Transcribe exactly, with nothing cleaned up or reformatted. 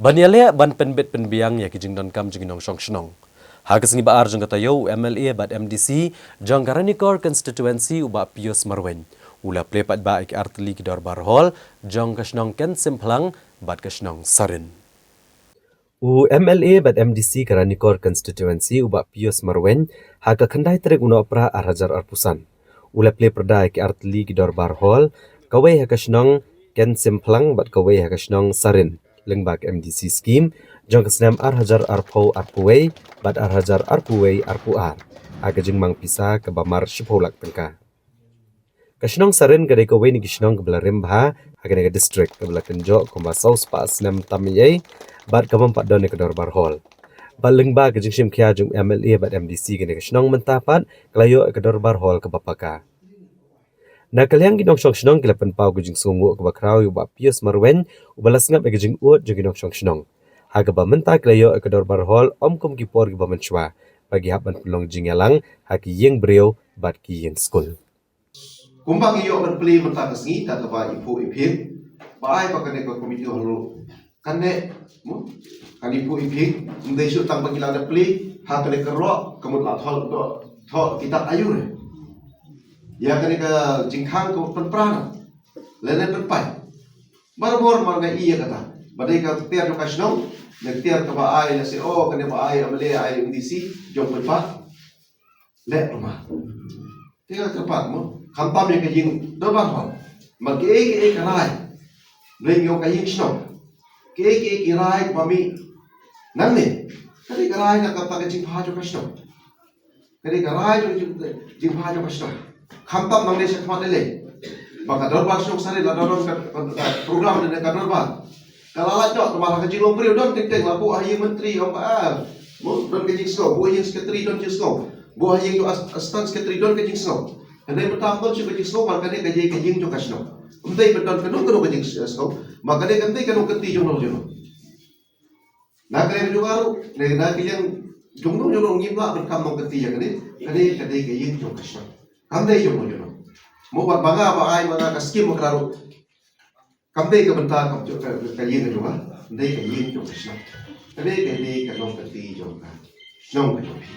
Ban ïaleh ban pynbit pynbiang ïa ki jingdonkam jong ki nongshong shnong. Ha ka sngi ba ar jong ka taïew, u M L A bad M D C jong ka Ranikor Constituency, u Bah Pius Marwein, u la plie paidbah ïa ki artylli ki dorbar hall jong ka shnong Kensimphlang bad ka shnong Sarin. U M L A bad M D C ka Ranikor Constituency, u Bah Pius Marwein, ha ka khyndai tarik u Nohprah ar hajar arphew san, u la plie pyrda ïa ki artylli ki dorbar hall, kawei ha ka shnong Kensimphlang bad kawei ha ka shnong Sarin, lyngba ka M D C scheme jong ka snem ar hajar arphew arphew wei bad ar hajar arphew wei arphew ar, ha ka jingmang pisa kaba mar shiphew lak tyngka. Ka shnong Sarin ka dei kawei na ki shnong kaba la rim bha ha kane ka district, kaba la kynjoh kumba saw spah snem tam ei ei, bad ka bym pat don ïa ka dorbar hall. Bad lyngba ka jingshim khia jong M L A bad M D C, kane ka shnong mynta pat ka la ïoh ïa ka dorbar hall kaba paka. Na ka liang ki nongshong shnong ki la pynpaw ka jingsngewnguh kaba khraw ïa u Bah Pius Marwein, uba la sngap ïa ka jingud jong ki nongshong shnong, ha kaba mynta ki la ïoh ïa ka dorbar hall ym kum ki por kiba mynshuwa, ba ki hap ban pynlong jingïalang ha ki ïing briew bad ki ïing skul. Kumba ngi ïoh ban plie mynta ka sngi, da kaba iphuh iphieng, ba ai ba kane ka komiti hall ruh kan neh, mo, kan iphuh iphieng. Ym dei shuh tang ba ki la da plie ha kane ka rok, ka mut la thoh, thoh, thoh kita ayu re. Ïa kane ka jingkhang ka pynpra na, lane pynpai. Barabor mar nga i ïa kata, ba dei ka tiar jong ka shnong, ne tiar kaba ai, lehse, o, kane ba ai M L A, ai M D C jong paidbah. Leh pyrma. Te ka kyrpad mo, khamtam ïa ka ïing dorbar hall. Bad kiei kiei ka rai, ring ïa ka ïing shnong, kiei kiei ki rai ba mih nangne, ka dei ka rai na ka bynta ka jingpha jong ka shnong. Ka dei ka rai jong jing, jingpha jong ka shnong. Khamtam nangne sha khmat lei lei, ba ka dorbar shnong Sarin la don ka, ka, ka program ne ka dorbar. Ka la lait noh, namar ha ka jinglong briew don teng teng, la buh ha ïing myntri, ong ba, ah, mo, don ka jingsngew, buh ha ïing secretary don jingsngew, buh ha ïing jong as-, assistant secretary don ka jingsngew. Hynrei mynta ym don shuh ka jingsngew, ba kane ka dei ka ïing jong ka shnong. Ym dei ba don kano kano ka jingsngew, ba kane kam dei ka nongkynti jong no jong no. Na ka liang jong nga ruh, na, na ka liang jong no jong no, ngim lah ban kam nongkynti ïa kane, kane ka dei ka ïing jong ka shnong. Kam dei jong no jong no. Mo, bad ma nga ba ai ma nga ka skim ma ka ruh, kam dei ka bynta ka, ka, ka ïing ka jong nga, kam dei ka ïing jong ka shnong. Ka dei, ka dei ka nongkynti jong ka shnong ka jong phi.